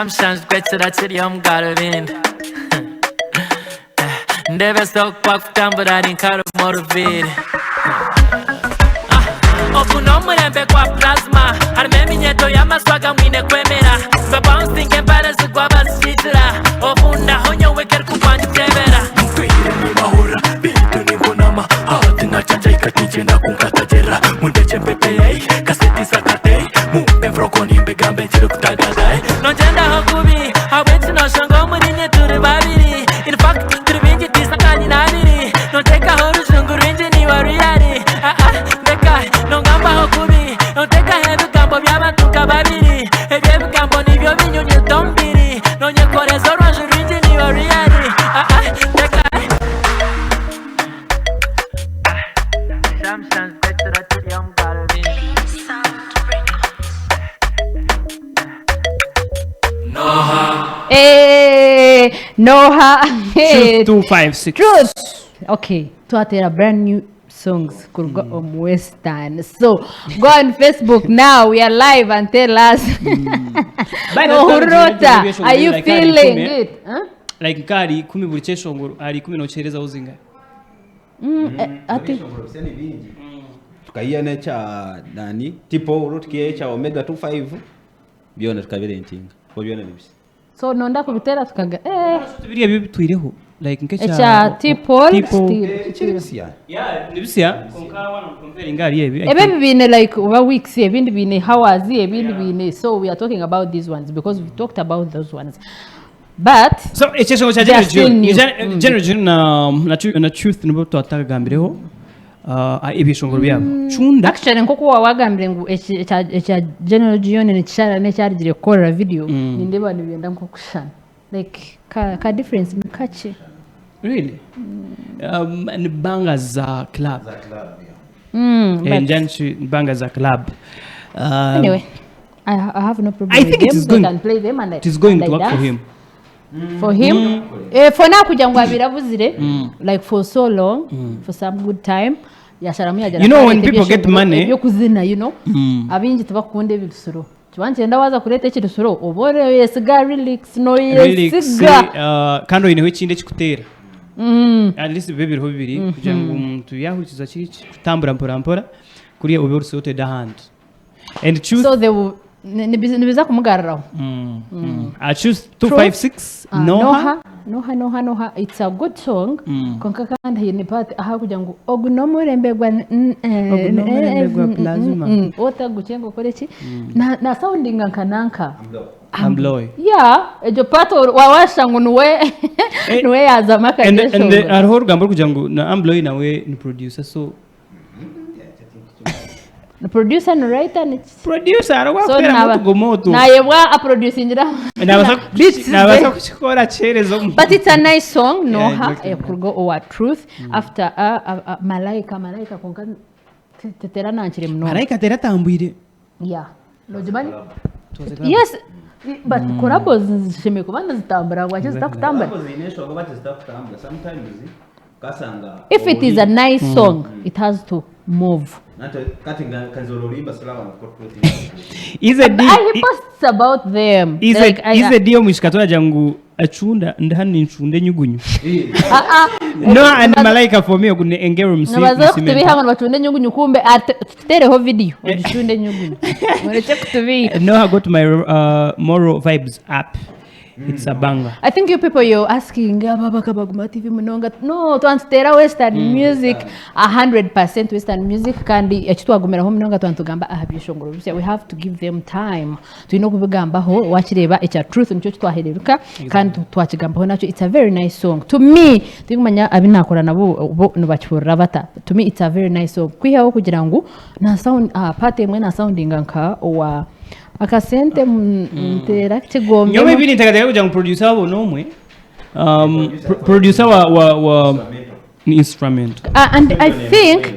Kyamushanju gwekira kiri omu garubindi Ndebesa oku akutambura ari nka arimu oruviiri Ogu n'omurembe gwa plasma Harimu eminyeto y'amaswaga mwine kwemera Babouncing empare zigwa bazikiikira Obundaho nyowe kerikugwa ngitebera Ntwire nimbahurira beitu ninkunama Hati nakyangyaika tinkyenda kunkatagyerera Mundekye mpepeye kaseti zakate Mumpe emfuroko nimbigambe nkiri kutagaza eh. Nongyendaho kubi ahabw'enki noshanga omuri nye turi babiri In fact turi bingi tiisa kandi n'abiri Nontekaho orujungu rwingi niiwe ruyari Ah ah ndeka nongambaho kubi Nontekaho ebigambo by'abantu nka babiri Ebyo ebigambo nibyo binyunyuta omubiri Nonyekoreza orwanju rwingi niiwe ruyari Ah ah ndeka Eh, Noha. Truth 256. Truth. Okay, twatera brand new songs kuruga omu Western. So go on Facebook now. We are live and tell us. By the Nohurira time, ota? ebyo Are you like ari feeling ikumi, eh? it? Huh? Like nka 10 buri kyeshongoro ahari 10 nokiherezaho zingahi? Ati Ebishongoro bisya ni bingi tukayiha n'ekya nani tipo tukiiha ekya omega 25 byona tukabirentinga kuba byona ni bisya so nonda kubitera tukaga eh Biriya byo bitwireho like nk'ekya ekya T-Paul T-Paul. still. kiri bisya Yeah, ni bisya konka wana comparing ari ebi. Ebyo biine like oba weeks ebindi biine hours ebindi biine so we are talking about these ones because we talked about those ones but So ekyeshongo kya They are General still June. new. General June na na Tru- na Truth nibo twatagambireho ebyeshongoro byabo. Cunda actually nkoku wawagambire ngu ekya General Gion nikishana n'ekyarugire kukorera video nindeeba nibyenda nk'okushushana like ka, ka difference ni kakye really ni banga za club. mm, Eh, but njanchi banga za club. Anyway I have no problem I with think it them. is They going can play them and I, it is going and to I work for dance. him. For him eh, for now kugira ngu abeire abuzire like for so long for some good time yasharamu yagira You know when akareta people get ebyeshongoro, money- ebyokuzina you know abingi tibakukunda ebirusuro kiba nikyenda waaza kureeta ekirusuro oba oreyesiga lyrics Lyrics, noyesiga kandi oineho ekindi ekikuteera. At least bibe biriho bibiri kugira ngu omuntu yahurikiza kiri kutambura mpora mpora kuriya obe ori sorted ahandi. And Truth so they will nibiza kumugaruraho Truth 256 Ah, Noha Noha Noha Noha it's a good song konka kandi haine part aha kugira ngu ogu n'omurembe gwa Ogu n'omurembe gwa plasma. otaguke ngu okore ki na na soundinga nka nanka Ambloy. yeah egyo part wawasha ngu niwe niwe yazamu And and akageshongoro hariho orugambo rurikugira ngu na Ambloy nawe ni producer so ni producer ni writer ni producer hariho so akuteeramu naba otugomo otu. nayebwa aproducingira beats ze. Nabaasa kukikora akiheereza omuntu. But it's a nice song, Noha, exactly. kuruga owa Truth. After Malaika, Malaika konka tetera nankire munonga. Malaika teratambwire. Yeah. Nogimanya? Yes. But collabos zishemeye kuba nizitambura waki zitakutambura. Collabos ziine enshonga oba tizitakutambura sometimes okasanga If it is a nice song, it has to move. Kati nkanzora oruhimba silaba ngu Truth. Is a D. I, he posts about them. Is Like, a I, is a D omwishiki aturagira ngu acunda ndi hanu nincunda enyugunyu. Ah, ah. No and Malaika for me ogu ni Engero Musi. Nibaza kutubiha ngo bacunde enyugunyu kumbe tutereho video ogicunde enyugunyu. Mureke kutubiha. Noha got my moral vibes up. It's a banger. I think you people you're asking aba bakabaguma TV munonga no twantutera western music 100% western music kandi ekitwagumiraho munonga twantugamba aha byeshongoro bisya we have to give them time tulina okubigambaho wakireba ekya truth nikyo kitwahereruka kandi twakigambaho nakyo it's a very nice song to me tinkumanya abi nakora nabo bo nibakihurira bata to me it's a very nice song kwihaho kugira ngu na sound part emwe na soundinga nka owa akasente ntera kigombe Nyowe ebi ninteekateeka kugira ngu producer wabo n'omwe producer wa wa wa ni instrumental. And I think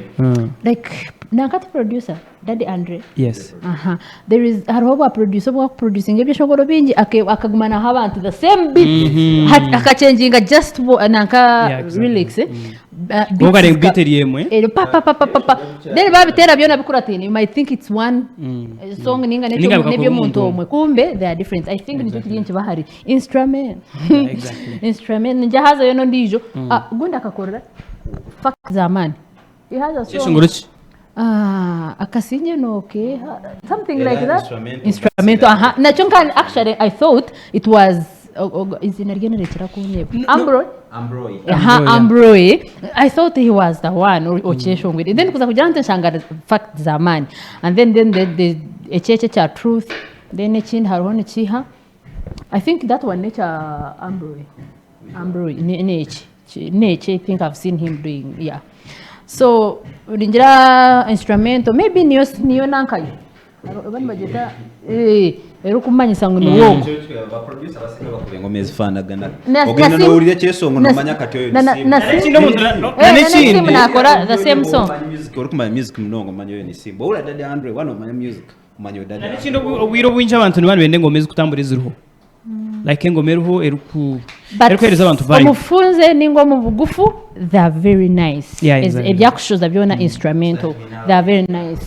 like nankati producer Daddy Andre Yes. Aha. There is hariho ba producer bwa producing ebyeshongoro bingi akagumana abantu the same beat akachanginga just nanka Yeah, exactly. lyrics eh? Kwonka beats beat eri emwe. Eri pa pa pa pa pa pa. Then babiteera byona bikurataine you might think it's one song ninga Ninga n'ekyo- bikakorwa n'eby'omuntu omuntu omwe kumbe they are different. I think nikyo kiri nikiba ahari instrument. Yeah, exactly. Instrument ningira hazayo n'ondiijo. Ah, gundi akakorera fuck z'amaani. He has a song. Kyeshongoro ki? Ah, akasinye noke something Era like that. instrumental. Instrumental, aha. Nakyo nka actually I thought it was izina rye nirekera kunyeba. Ambro. Ambroy. Aha, Ambroy, yeah. Ambroy. I thought he was the one okyeshongwire. Then kuza kugira nti nshanga fact z'amaani. And then the ekyekye kya truth. Then ekindi hariho nikiha. I think that one nekya Ambroy. Ambroy neki. Neki I think I've seen him doing, yeah. So ningira instrumental maybe niyo niyo nankayo. Abandi bagyeta erikumanyisa ngu ni wogo. Ba producer abasinga bakuba engoma ezifaanagana. Na Ogenda n'owulira ekyesongo n'omanya kati oyo ni Simba. N'ekindi omuntu na- Eh, n'ekindi- Simba nakora the same song. Omanyi music, orikumanya music munonga omanya oyo ni Simba. Owulira Daddy Andre wano omanya music omanya oyo Daddy Andre. N'ekindi obwire obwingi abantu nibaba nibenda engoma ezikutambura eziriho. Like engoma eriho eriku But erikuheereza abantu vibe. omufunze ninga omu bugufu they are very nice. Yeah, exactly. Ebyakushoza byona instrumental they are very nice.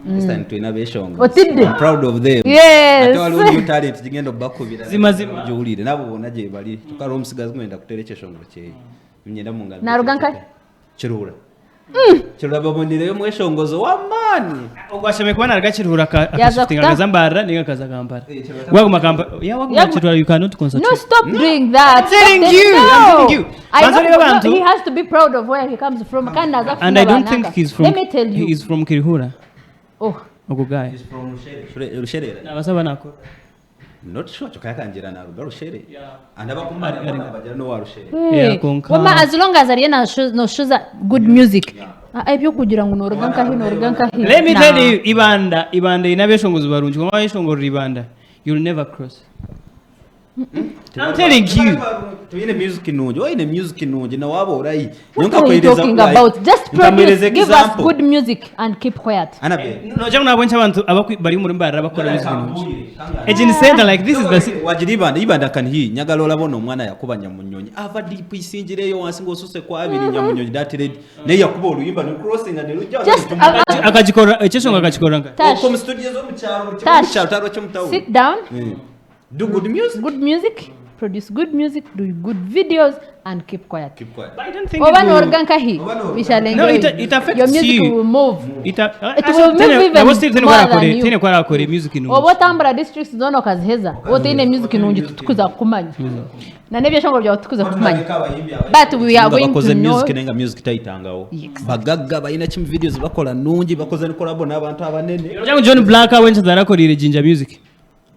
This time tulina beeshongo. Otidde. I'm proud of them. Yes. Ate waliwo new talent gigenda obbakubira. Zima zima. Giwulire nabo bonna gye bali. Kyokka hariho omusigazi gwenda kuteera ekyeshongoro kyeye. Nyenda mu ngalo. Naruga nkahi? Kiruhura. Kiruhura babonireyo omweshongozo w'amaani. Ogwashemeye kuba naruga Kiruhura Yaza akashiftinga kuta- akaza Mbarara ninga akaza Kampala. Eh, Kiruhura Waguma Kampala. Yeah, waguma Yaguma- Kiruhura you cannot concentrate. No, stop doing that. I'm telling Stop you, No. I'm telling you. I Banza know, reba abantu- no, he has to be proud of where he comes from. Kandi aza And I kufuna don't think bananga. he's from Let me tell you. he is from Kiruhura. Oh. Ogwo guy. He's from Rushere. Rusherera. Nabasaba nakora. Not sure kyokka yakangira naruga Rushere. Yeah. And abakumanya bona bagira n'owa Rushere. Hey. Yeah, konka- Wama as long as ariyo noshoza good music. Ah, ebyokugira ngu noruga nkahi noruga nkahi. Let me Nah. tell you, Ibanda, Ibanda ina abeshongozi barungi. Kwonka wayeshongorera Ibanda, you'll never cross. I'm telling you. Tuyine music nungi. Oyine music nungi na waba orayi. What are you talking about? Just produce, give us good music and keep quiet. Annabel. Noja ngu nabonye abantu bari muri Mbarara bakora music nungi. Egi ni center like this is the wagira ibanda ibanda kanihi nyagala olabona omwana yakuba nyamunyonyi ava deep isingireyo wansi ng'osuse ku abiri nyamunyonyi that red naye yakuba oluyimba ne crossing ne lujja Just akagikora ekyeshongo akagikora nka Tash, Okwo mu studio z'omukyalo buli kimu Tash. mu kyalo taliwo ky'omu sit down, Do good music. good music, produce good music, do good videos and keep quiet. Keep quiet. I don't think Oba it will- noruga nkahi, Oba noruga we shall No, enjoy. it affects Your music you. will move. It, It will move even more than you. tene kwarakore music nungi. Oba otambura districts zoona okaziheza, otaine music nungi tutukuza kukumanya. Na n'ebyeshongoro byawe tutukuza kukumanya. But we are Nga going bakoze to know music naye nga music tayitangawo Exactly. bagagga balina kimu videos bakola nungi bakoze ne collabo n'abantu abanene Jangu John Black awencha zarakorire Jinja music.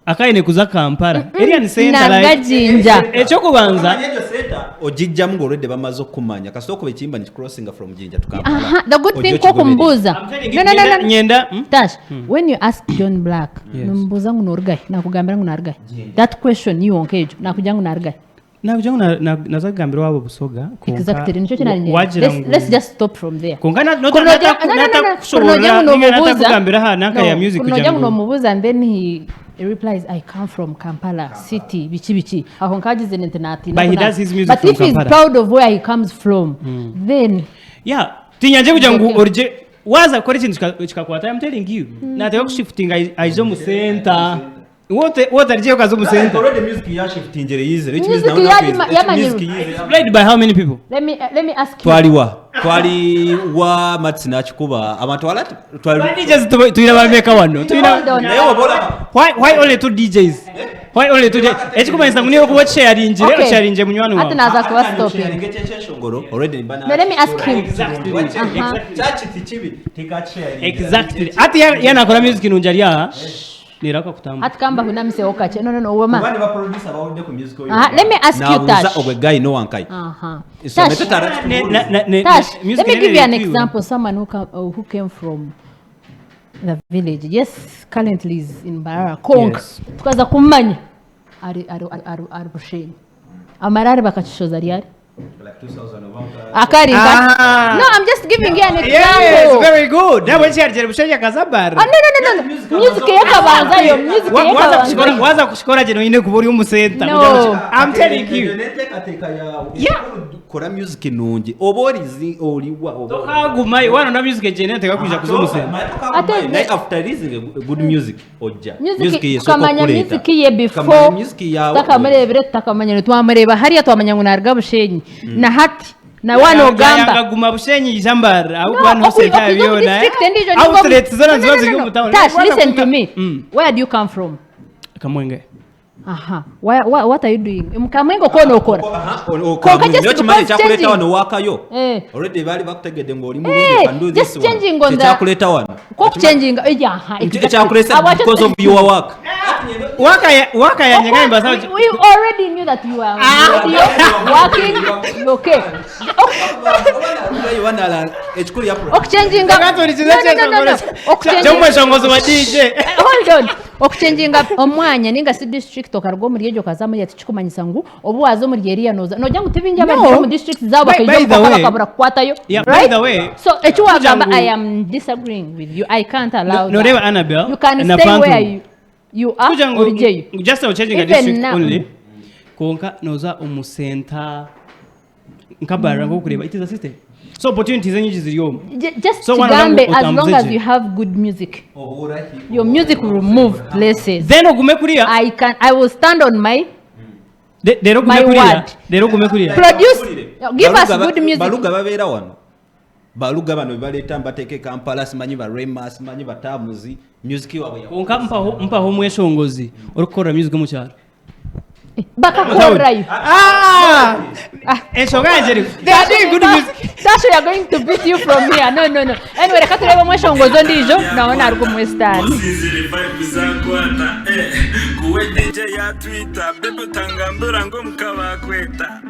Akaine kuza Kampala. Eri ni center Naga like Jinja. Ekyokubanza Ekyo center ogijjamu ng'olwedde bamaze okukumanya kasita okuba ekiyimba ne kicrossinga from Jinja to Kampala. Aha, the good Ojja thing okigoberera. kokumbuuza. I'm telling you, No, no, no, no. nyenda Tash, when you ask John Black, Yes. nomubuuza ngu norugahi, nakugambira ngu narugahi. That question yonka egyo, nakugira ngu narugahi. Nakugira ngu naza kugambira waabo Busoga. Konka Exactly, nikyo kinari wagira Let's, ngu let's just stop from there. Konka Kunoja- no, no, no, no. natakushoborora Kunoja ngu ninga nomubuuza- natakugambira aha nanka No, ya music kunoja kugira ngu ngu nomubuuza and then he replies I come from Kampala city biki biki aho nkagize nti natina But he does his music but from if he's Kampala. proud of where he comes from then Yeah, tinyanje kugira ngu Okay. orije waza kukora ekintu kikakwata I'm telling you. Nateeka kushiftinga aije omu center. Wote wote arigiye ukaza omu center. Already music yashiftingire yizere which means Music nawe nakwezi- yamanyirwe. music yizere. Played by how many people? let me ask you twaliwa twaliwa matsi nakikuba abantu wala twali Ba DJs tuyina bameka wano. Tuyina Hold on. naye oba olaba Why only two DJs? Why only two DJs? Ekikumanyisa ngu niwe kuba okisharingiire, Okay. osharingiire munywani Ati wawe. naza kuba stopping ekyeshongoro already mba No, let me ask him. Exactly. Aha. kyakiti kibi tikakisharingira Exactly. Ati yanakora music nungi ari aha. Niraka kutambura. ati kamba hunamiseho kakye no no no wema Kuba ne ba producer bawulidde ku music oyo. Aha, let me ask you, Nabuuza Tash. ogwe guy no wankai. Aha. Isome Tash. tetara Tash, music let me give you an nene example. Someone who came from the village. Yes, currently is in Mbarara. Konka. Yes. Tukaza kumanya. Ari ari ari ari ari Bushenyi. Amarare bakakishoza ryari? Like 2000 oba Akari Ah. No, I'm just giving you an example. Yes, very good. Nawe kyarugere Bushenyi akaza Mbarara. Ah, no, no, no, no, no. Music yekabanza yo, music yekabanza. Waza kushikora gye noine kuba ori omu center. No. I'm telling you. N'enteekateeka yawe. Yeah. Kora music nungi oba orizi oriwa oba Tokagumayo waronda music egyenda tekakwija kuza omu sente. Ate- Naye after releasing a good music ojja. Music yesoka tukamanya okukureeta. music ye Tukamanya before music yawe. tutakamureebire tutakamanya twamureba hariya twamanya ngu naruga Bushenyi na hati na wano ogamba Yangaguma Bushenyi ija Mbarara No, ahabw'okuba niho sente okuza omu byona. district endiijo nigo- Outlets zoona No, niziba no, ziri no, omu no. town. Tash, listen to me. Mm. Where do you come from? Kamwenge. Aha. Why, what are you doing? Mukamwenge okwo nokora. Aha, Konka just niyo kimanyi because ekyakuleeta changing- wano wakayo. Eh. Already baali bakutegedde ng'oli Eh, mulungi can do just this one. changing on the- Ekyakuleeta wano. Ko kuchanginga yeah, aha, exactly. Ekyakuleeta Abacho- because of your work. Waka yanye Okwo- ngamba we already knew that you are on radio, working, okay. Ekikulu ya Okuchanginga. No, no, no, no. Okuchanginga. Kyomweshongozo wa DJ. Hold on. Okuchanginga omwanya ninga si district okaruga omuri egyo okaza muri tikikumanyisa ngu obu waza omuri eriya noza nogira ngu tibingi abari No. omu district zaabo By- bakaija by the omu way- bakabura kukwatayo. Yeah, by Right? the way, So eki wagamba kugira ngu- I am disagreeing with you. I can't allow No- noreba that. Annabel You can na stay Phantom. where you are Kugira ngu orijeyo. just changing a Even district now. only. Konka noza omu center nka Mbarara nkokureba it is a system. So opportunities enyingi ziri omu. Just So one kigambe of them as long as otambuze you have good music. Your music will move places. Then ogume kuriya. I will stand on my Rero ogume my kuriya. word. Rero ogume kuriya. Produce, give us good music. Baluga babeera wano. Baluga bano bebaleeta mbateeka e Kampala simanyi ba Rema simanyi batamuzi music waabwe Konka mpaho omweshongozi orikukorera music omu kyaro. Bakakorerayo. Ah! Ensonga yangye eri they are doing good music. Tasha, we are going to beat you from here. No, no, no. Anyway, reka turebe omweshongozo ondiijo nawe naruga omu Western. Wasinzire vibe zakwata eh kuwe DJ ya Twitter bebe utangambura ngo mukabakweta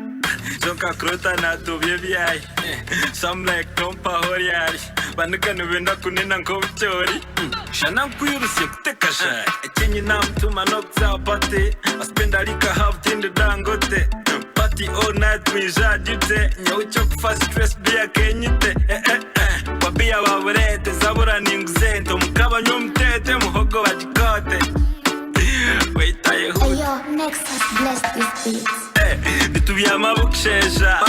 Jonka krota natobye byayi eh, some like tompa horyari banuka nibenda kunena nkobutyori shana nkwirusye kutekasha ekinyi namtuma nokza party I spend a like a half in the dangote party all night mwijajite nyawucyo kufa stress bia kenyite eh, eh, eh. Babia baburete zabura ninguzente omukabanywa omutete muhogo bagikote witaye Hey yo, Nexus, bless this beat. nitubyama bukushesha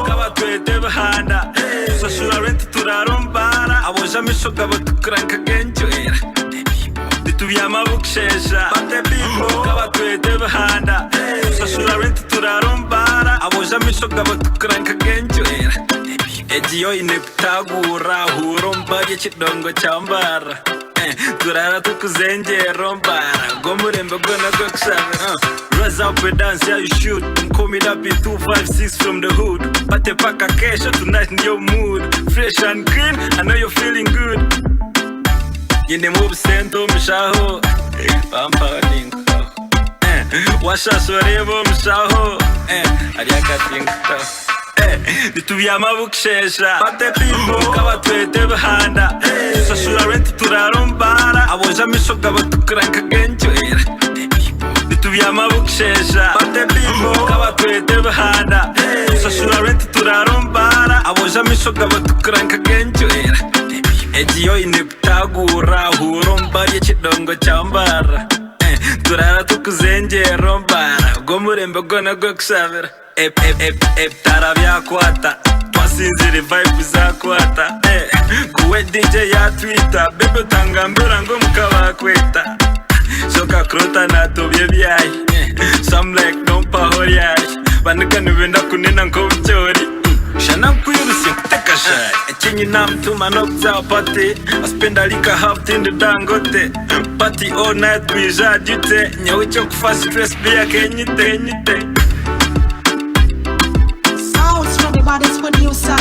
kabatwete bihanda tusashura rent turarombara aboja amisho gabo tukuranka genjwera nitubyama bukushesha kabatwete bihanda tusashura rent turarombara aboja amisho gabo tukuranka genjwera egiyo ine kutagura huro mbarye kidongo cyambara Eh, turara tukuzengera mbara gomurembe gona gwakushabira Rise up and dance, yeah you should. Call me that be 256 from the hood. Pate paka kesho tonight in your mood. Fresh and clean, I know you're feeling good. Yine move sento mishaho. Pampa ninko. Washashorebo mishaho. Ariaka tinko. Nitubyama bukushesha kabatwete bihanda tusashura rent turarombara aboja amisho gabo tukuranka genjwera nitubyama bukushesha kabatwete bihanda tusashura rent turarombara aboja amisho gabo tukuranka genjwera egiyo ine kutagura huro mbarye kidongo cyambara Eh, turara tukuzengera mbara gomurembe gona gwakushabira ebitara byakwata twasinzire vibe zakwata eh, kuwe DJ ya Twitter bebe utangambura ngo mukabakweta shoka krota natobye byayi eh, some like dompa horyari banuka nibenda kunena nkobutyori shana nkwirusye nkutekasha ekinyi namtuma nokza party I spend a like a half in the dangote party all night mwijajite nyawucyo kufa stress bia kenyite nyite Sounds from the baddest producer.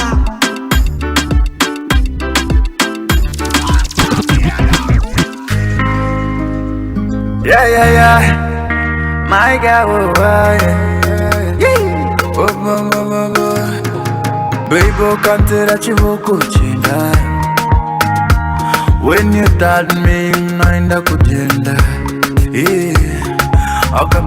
Yeah. My girl, oh, yeah. Yeah. Oh, oh, oh, oh, oh. Baby, ukantera chiboko chenda. When you touch me, naenda kujenda. Yeah.